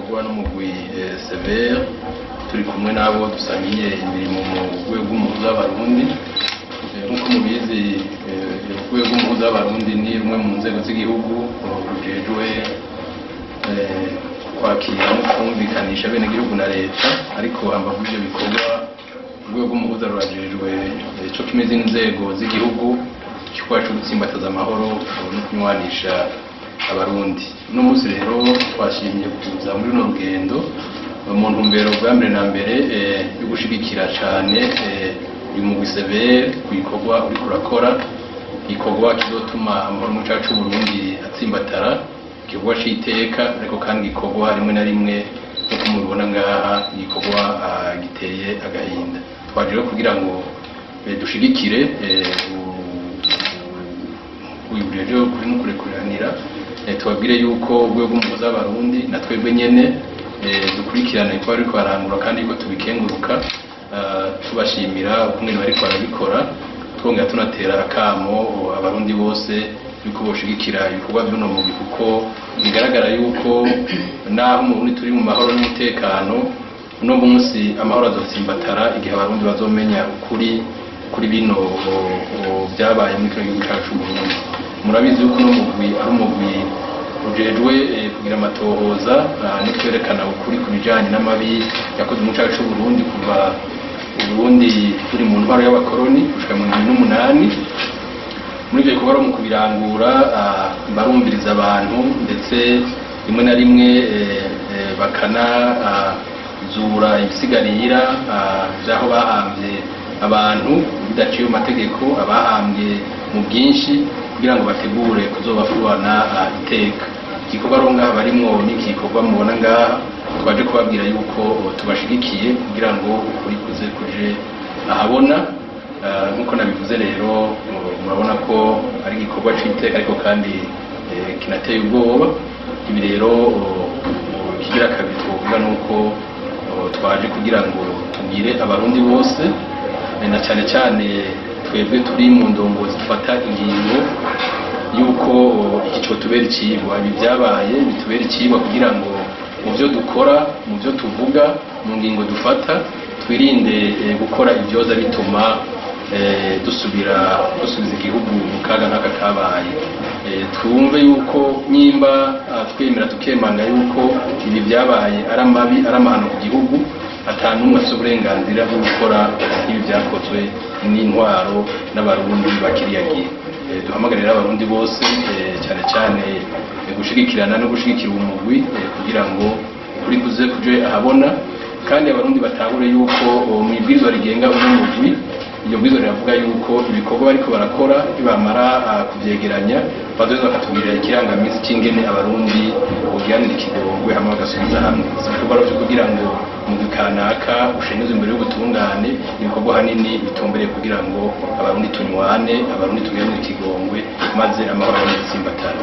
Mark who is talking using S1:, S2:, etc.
S1: Bikorwa n'umugwi CVR, turi kumwe n'abo dusangiye imirimo mu rwego rw'umuhuza w'Abarundi. Nk'uko mubizi, urwego rw'umuhuza w'Abarundi ni rumwe mu nzego z'igihugu rujejwe kwakira no kumvikanisha abenegihugu na leta. Ariko hambavu ivyo bikorwa, urwego rw'umuhuza rurajejwe, co kimwe n'izindi nzego z'igihugu, igikorwa co gutsimbataza amahoro no kunywanisha Abarundi. Uno munsi rero twashimye kuza muri runo rugendo mu ntumbero bwa mbere na mbere yo gushigikira cane uyu mugwi CVR ku bikorwa uriko urakora, igikorwa kizotuma amahoro mu cacu c'Uburundi atsimbatara, igikorwa c'iteka, ariko kandi igikorwa rimwe na rimwe, nk'uko mubibona ngaha, igikorwa giteye agahinda. Twaje rero kugira ngo dushigikire uyu rero kuri no kurekuranira, tubabwire yuko urwego rw'umuhuza w'Abarundi na twebwe nyene dukurikirana ibikorwa bariko barangura, kandi yuko tubikenguruka, tubashimira ukungene bariko barabikora, twongera tunatera akamo Abarundi bose yuko boshigikira ibikorwa vy'uno mugwi, kuko bigaragara yuko naho mu Burundi turi mu mahoro n'umutekano uno munsi, amahoro azotsimbatara igihe Abarundi bazomenya ukuri kuri bino vyabaye muri kino gihugu cacu Burundi. Murabizi yuko uno mugwi ari umugwi ujejwe kugira amatohoza no kwerekana ukuri ku bijanye n'amabi yakozwe mu cacu c'Uburundi kuva Uburundi buri mu ntwaro y'abakoroni gushika mu 2008. Muri ivyo bikorwa, mu kubirangura, barumviriza abantu, ndetse rimwe na rimwe bakana zura ibisigarira vy'aho bahambye abantu bidaciye mu mategeko, abahambye mu bwinshi, kugira ngo bategure kuzobafubana iteka. Igikorwa rero ngaha barimwo n'iki gikorwa mubona ngaha, twaje kubabwira yuko tubashigikiye kugira ngo ukuri kuze kuje ahabona. Nk'uko nabivuze rero, murabona ko ari igikorwa c'iteka, ariko kandi kinateye ubwoba. Ibi rero, ikigira kabiri twovuga nuko twaje kugira ngo tubwire Abarundi bose, na cyane cyane twebwe turi mu ndongozi dufata ingingo, yuko iki cotubera icigwa. Ibi byabaye bitubera icigwa kugira ngo mu byo dukora, mu byo tuvuga, mu ngingo dufata, twirinde gukora ibyoza bituma dusubira dusubiza igihugu mu kaga nk'aka kabaye. Twumve yuko nyimba twemera tukemanga yuko ibi byabaye ari amabi, ari amahano ku gihugu, ata n'umwe afise uburenganzira bwo gukora ibi byakozwe n'intwaro n'Abarundi bakiriya gihe. Duhamagarira Abarundi bose, cyane cyane gushigikirana no gushigikira umugwi kugira ngo kuri kuze kuje ahabona, kandi Abarundi batahure yuko mu ibwirizwa rigenga uno mugwi, iryo bwirizwa riravuga yuko ibikorwa bariko barakora, nibamara kuvyegeranya, bazoza bakatubwirira ikirangamisi c'ingene Abarundi bogiranira ikigongwe hamwe bagasubiza hamwe. Si ibikorwa rero vyo kugira ngo umugwi kanaka ushenyuze imbere y'ubutungane, ibikorwa hanini bitumbereye kugira ngo Abarundi tunywane, Abarundi tugiranire ikigongwe, maze amahoro abone gutsimbatara.